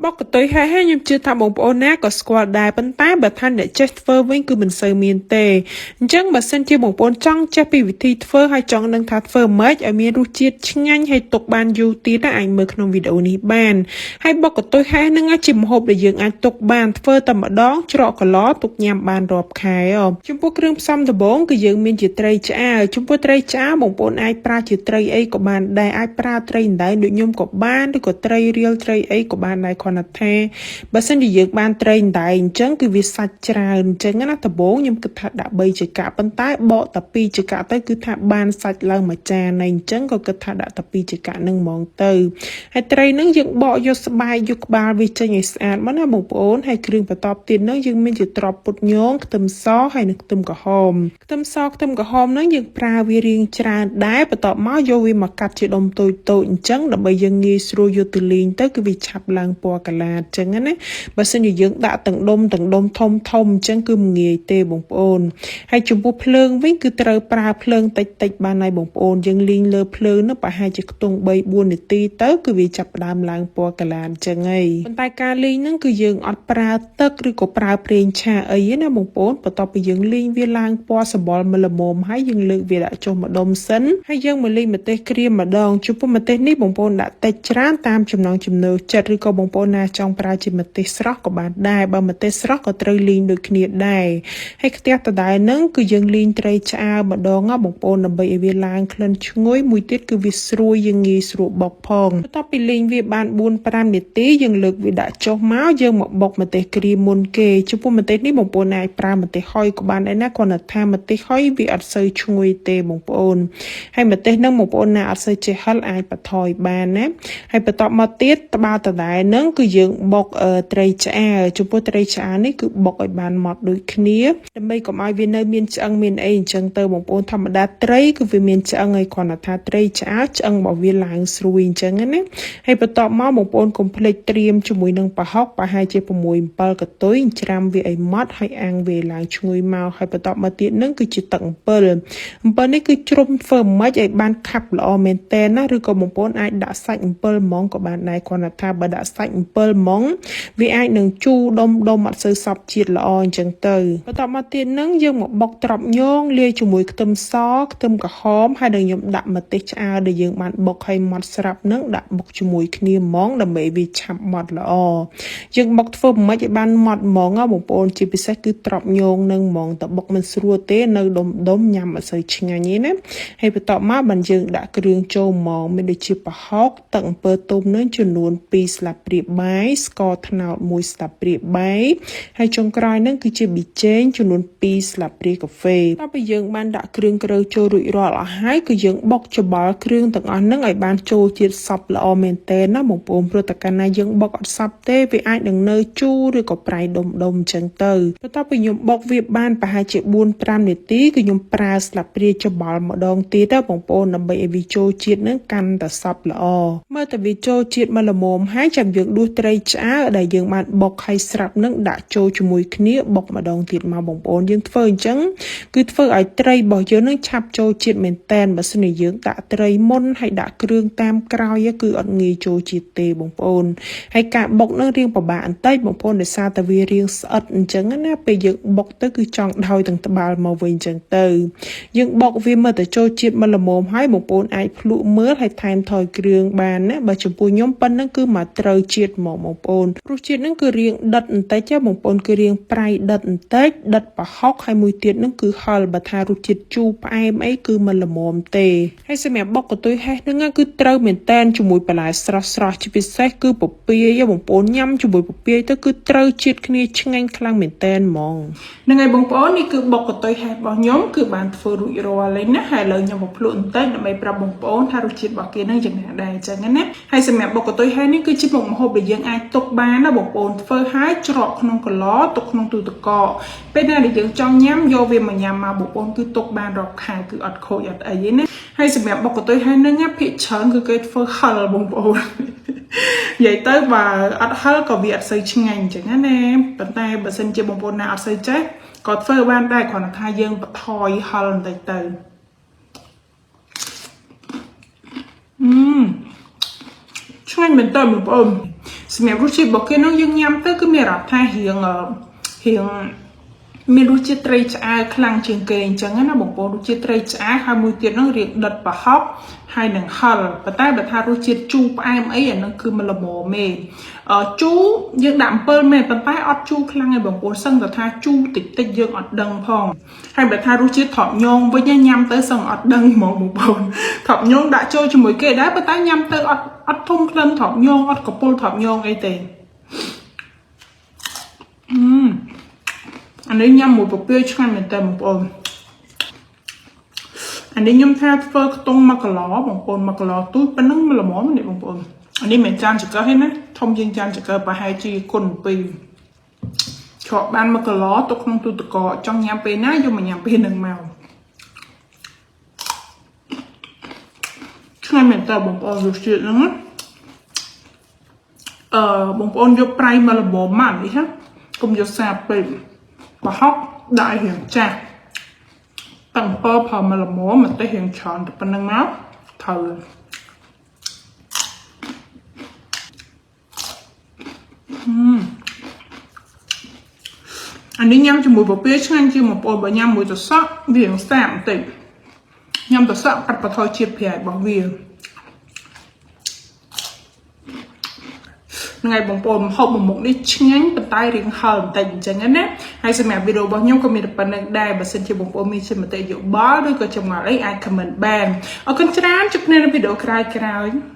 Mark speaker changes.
Speaker 1: បុកកន្ទុយហេះហេខ្ញុំជឿថាបងប្អូនណាក៏ស្គាល់ដែរប៉ុន្តែបើថាអ្នកចេះធ្វើវិញគឺមិនសូវមានទេអញ្ចឹងបើសិនជាបងប្អូនចង់ចេះពីវិធីធ្វើហើយចង់ដឹងថាធ្វើម៉េចឲ្យមានរសជាតិឆ្ងាញ់ហើយទុកបានយូរទៀតណាអាចមើលក្នុងវីដេអូនេះបានហើយបុកកន្ទុយហេះហ្នឹងជាម្ហូបដែលយើងអាចទុកបានធ្វើតែម្ដងច្រកកឡទុកញ៉ាំបានរាប់ខែចំពោះគ្រឿងផ្សំដំបូងគឺយើងមានជាត្រីឆ្អើរចំពោះត្រីឆ្អើរបងប្អូនអាចប្រើជាត្រីអីក៏បានដែរអាចប្រើត្រីអណ្ដែងដូចខ្ញុំក៏បានឬក៏ត្រីរៀលត្រីអីក៏បានដែរគ្រាន់តែថាបើសិនជាយើងបានត្រីអណ្ដែងអញ្ចឹងគឺវាសាច់ច្រើនអញ្ចឹងណាដំបូងខ្ញុំគិតថាដាក់3ចង្កាក់ប៉ុន្តែបកតែ2ចង្កាក់ទៅគឺថាបានសាច់ឡើងមួយចានហើយអញ្ចឹងក៏គិតថាដាក់តែ2ចង្កាក់នឹងហ្មងទៅហើយត្រីនឹងយើងបកយកស្បែកយកក្បាលវាចេញឲ្យស្អាតមកណាបងប្អូនហើយគ្រឿងបន្ទាប់ទៀតនឹងយើងមានជាត្រប់ពុតញងខ្ទឹមសហើយនិងខ្ទឹមក្រហមខ្ទឹមសខ្ទឹមក្រហមនឹងយើងប្រើវារៀងច្រើនដែរបន្ទាប់មកយកវាមកកាត់ជាដុំតូចតូចអញ្ចឹងដើម្បីយើងងាយស្រួលយកទៅលីងទៅគឺវាឆាប់ឡើងពណ៌កាឡាអញ្ចឹងណាបើសិនជាយើងដាក់ទាំងដុំទាំងដុំធំធំអញ្ចឹងគឺមិនងាយទេបងប្អូនហើយចំពោះភ្លើងវិញគឺត្រូវប្រើភ្លើងតិចតិចបានហើយបងប្អូនយើងលីងលើភ្លើងនោះប្រហែលជាខ្ទង់3 4នាទីទៅគឺវាចាប់ផ្ដើមឡើងពណ៌កាឡាអញ្ចឹងហើយប៉ុន្តែការលីងហ្នឹងគឺយើងអត់ប្រើទឹកឬក៏ប្រើប្រេងឆាអីទេណាបងប្អូនបន្ទាប់ពីយើងលីងវាឡើងពណ៌សម្បុរមល្មមហើយយើងលើកវាដាក់ចុះម្ដុំសិនហើយយើងមកលីងម្ទេសក្រៀមម្ដងចំពោះម្ទេសនេះបងប្អូនដាក់តិចច្រើនតាមចំណង់ចំណូលចិត្តឬក៏បងប្អូនណាចង់ប្រើជាម្ទេសស្រស់ក៏បានដែរបើម្ទេសស្រស់ក៏ត្រូវលីងដូចគ្នាដែរហើយខ្ទះដដែលហ្នឹងគឺយើងលីងត្រីឆ្អើរម្ដងណាបងប្អូនដើម្បីឲ្យវាឡើងក្លិនឈ្ងុយមួយទៀតគឺវាស្រួយយើងងាយស្រួលបុកផងបន្ទាប់ពីលីងវាបាន4 5នាទីយើងលើកវាដាក់ចុះមកយើងមកបុកម្ទេសក្រៀមមុនគេចំពោះម្ទេសនេះបងប្អូនអាចប្រើម្ទេសហុយក៏បានដែរណាគ្រាន់តែថាម្ទេសហុយវាអត់សូវឈ្ងុយទេបងប្អូនហើយម្ទេសហ្នឹងបងប្អូនណាអត់សូវចេះហិលអាចបន្ថយបានណាហើយបន្ទាប់មកទៀតត្បាល់ដដែលហ្នឹងគឺយើងបុកត្រីឆ្អើរចំពោះត្រីឆ្អើរនេះគឺបុកឲ្យបានម៉ត់ដូចគ្នាដើម្បីកុំឲ្យវានៅមានឆ្អឹងមានអីអញ្ចឹងទៅបងប្អូនធម្មតាត្រីគឺវាមានឆ្អឹងហើយគ្រាន់តែថាត្រីឆ្អើរឆ្អឹងរបស់វាឡើងស្រួយអញ្ចឹងណាហើយបន្ទាប់មកបងប្អូនកុំភ្លេចត្រៀមជាមួយនឹងប្រហុកប្រហែលជា6 7កន្ទុយច្រាំវាឲ្យម៉ត់ហើយអាំងវាឡើងឈ្ងុយមកហើយបន្ទាប់មកទៀតនឹងគឺជាទឹកអំពិលអំពិលនេះគឺជ្រុំធ្វើម៉េចឲ្យបានខាប់ល្អមែនតើណាឬក៏បងប្អូនអាចដាក់សាច់អំពិលហ្មងក៏បានដែរគ្រាន់តែថាបើដាក់សាច់អំពិលហ្មងវាអាចនឹងជូរដុំដុំអត់សូវសព្វជាតិល្អអញ្ចឹងទៅបន្ទាប់មកទៀតនឹងយើងមកបុកត្រប់ញងលាយជាមួយខ្ទឹមសខ្ទឹមក្រហមហើយនឹងខ្ញុំដាក់ម្ទេសឆ្អើរដែលយើងបានបុកឲ្យម៉ត់ស្រាប់នឹងដាក់បុកជាមួយគ្នាហ្មងដើម្បីវាឆាប់ម៉ត់ល្អយើងបុកធ្វើម៉េចឲ្យបានម៉ត់ហ្មងបងប្អូនជាពិសេសគឺត្រប់ញងនឹងហ្មងតបុកមិនស្រួលទេនៅដុំដុំញ៉ាំអត់សូវឆ្ងាញ់ទេណាហើយបន្ទាប់មកបានយើងដាក់គ្រឿងចូលហ្មងមានដូចជាប្រហុកទឹកអំពិលទុំនឹងចំនួន2ស្លាបព្រាបាយស្ករត្នោត1ស្លាបព្រាបាយហើយចុងក្រោយនឹងគឺជាប៊ីចេងចំនួន2ស្លាបព្រាកាហ្វេដល់ពេលយើងបានដាក់គ្រឿងក្រៅចូលរួចរាល់អស់ហើយគឺយើងបុកច្បល់គ្រឿងទាំងអស់ហ្នឹងឲ្យបានចូលជាតិសព្វល្អមែនទែនណាបងប្អូនព្រោះតែកាលណាយើងបុកអត់សព្វទេវាអាចនឹងនៅជូរឬក៏ប្រៃដុំដុំអញ្ចឹងទៅបន្ទាប់ពីខ្ញុំបុកវាបានប្រហែលជា4 5នាទីគឺខ្ញុំប្រើស្លាបព្រាច្បល់ម្ដងទៀតណាបងប្អូនដើម្បីឲ្យវាចូលជាតិនឹងកាន់តែសព្វល្អមើលតែវាចូលជាតិមកល្មមហើយចាំយើងដួសត្រីឆ្អើរដែលយើងបានបុកហើយស្រាប់នឹងដាក់ចូលជាមួយគ្នាបុកម្ដងទៀតមកបងប្អូនយើងធ្វើអញ្ចឹងគឺធ្វើឲ្យត្រីរបស់យើងនឹងឆាប់ចូលជាតិមែនតែនបើសិនជាយើងដាក់ត្រីមុនហើយដាក់គ្រឿងតាមក្រោយគឺអត់ងាយចូលជាតិទេបងប្អូនហើយការបុកនឹងរៀងពិបាកបន្តិចបងប្អូនដោយសារតែវារៀងស្អិតអញ្ចឹងណាពេលយើងបុកទៅគឺចង់ដោយទាំងត្បាល់មកវិញអញ្ចឹងទៅយើងបុកវាមើលតែចូលជាតិមកល្មមហើយបងប្អូនអាចភ្លក់មើលហើយថែមថយគ្រឿងបានណាបើចំពោះខ្ញុំប៉ុណ្ណឹងគឺមកត្រូវជាតិហ្មងបងប្អូនរសជាតិហ្នឹងគឺរៀងដិតបន្តិចបងប្អូនគឺរៀងប្រៃដិតបន្តិចដិតប្រហុកហើយមួយទៀតហ្នឹងគឺហឹរបើថារសជាតិជូរផ្អែមអីគឺមិនល្មមទេហើយសម្រាប់បុកកន្ទុយហេះហ្នឹងគឺត្រូវមែនតែនជាមួយបន្លែស្រស់ស្រស់ជាពិសេសគឺពពាយបងប្អូនញ៉ាំជាមួយពពាយទៅគឺត្រូវជាតិគ្នាឆ្ងាញ់ខ្លាំងមែនតែនហ្មងហ្នឹងហើយបងប្អូននេះគឺបុកកន្ទុយហេះរបស់ខ្ញុំគឺបានធ្វើរួចរាល់ហើយណាហើយឥឡូវខ្ញុំមកភ្លក់បន្តិចដើម្បីប្រាប់បងប្អូនថារសជាតិរបស់គេហ្នឹងយ៉ាងណាដែរអញ្ចឹងណាហើយសម្រាប់បុកកន្ទុយហេះនេះគឺជាមុខម្ហូបដែលយើងអាចទុកបានណាបងប្អូនធ្វើហើយច្រកក្នុងកឡទុកក្នុងទូទឹកកកពេលណាដែលយើងចង់ញ៉ាំយកវាមកញ៉ាំមកបងប្អូនគឺទុកបានរាប់ខែគឺអត់ខូចអត់អីទេណាហើយសម្រាប់បុកកន្ទុយហេះហ្នឹងភាគច្រើនគឺគេធ្វើហឹរបងប្អូននិយាយទៅបើអត់ហឹរក៏វាអត់សូវឆ្ងាញ់អញ្ចឹងណាប៉ុន្តែបើសិនជាបងប្អូនណាអត់សូវចេះក៏ធ្វើបានដែរគ្រាន់តែថាយើងបន្ថយហឹរបន្តិចទៅ ឆ្ងាញ់មែនតើបងប្អូន សម្រាប់រសជាតិរបស់គេនោះយើងញ៉ាំទៅគឺមានអារម្មណ៍ថារៀងរៀងមានរសជាតិត្រីឆ្អើរខ្លាំងជាងគេអញ្ចឹងណាបងប្អូនរសជាតិត្រីឆ្អើរហើយមួយទៀតនោះរៀងដិតប្រហុកហើយនឹងហឹរប៉ុន្តែបើថារសជាតិជូរផ្អែមអីអានឹងគឺមិនល្មមទេអឺជូរយើងដាក់អំពិលមែនប៉ុន្តែអត់ជូរខ្លាំងទេបងប្អូនសឹងតែថាជូរតិចតិចយើងអត់ដឹងផងហើយបើថារសជាតិត្រប់ញងវិញញ៉ាំទៅសឹងអត់ដឹងហ្មងបងប្អូនត្រប់ញងដាក់ចូលជាមួយគេដែរប៉ុន្តែញ៉ាំទៅអត់អត់ធំក្លិនត្រប់ញងអត់កពុលត្រប់ញងអីទេអឺអានេះញ៉ាំមួយពពាយឆ្ងាញ់មែនតើបងប្អូនអានេះខ្ញុំថាធ្វើខ្ទង់1គីឡូបងប្អូន1គីឡូទូចប៉ុណ្ណឹងល្មមនេះបងប្អូនអានេះមិនចានចង្កឹះទេណាធំជាងចានចង្កឹះប្រហែលជាគុណ2ច្រកបាន1គីឡូទុកក្នុងទូទឹកកកចង់ញ៉ាំពេលណាយកមកញ៉ាំពេលហ្នឹងមកឆ្ងាញ់មែនតើបងប្អូនរសជាតិហ្នឹងណាអឺបងប្អូនយកប្រៃមកល្មមមកនេះណាកុំយកសាពេកប្រហុកដាក់ឲ្យរៀងចាស់តាំងពផលមកល្មមម្ទេសរៀងច្រើនតែប៉ុណ្្នឹងមកត្រូវអានេះញ៉ាំជាមួយពពាយឆ្ងាញ់ជាងបងប្អូនបើញ៉ាំមួយត្រសក់វារៀងសាបបន្តិចញ៉ាំត្រសក់កាត់បន្ថយជាតិប្រៃរបស់វាហ្នឹងហើយបងប្អូនហូបមួយមុខនេះឆ្ងាញ់ប៉ុន្តែរៀងហឹរបន្តិចអញ្ចឹងណាហើយសម្រាប់វីដេអូរបស់ខ្ញុំក៏មានតែប៉ុណ្្នឹងដែរបើសិនជាបងប្អូនមានជាមតិយោបល់ឬក៏ចម្ងល់អីអាច comment បានអរគុណច្រើនជួបគ្នានៅវីដេអូក្រោយៗ។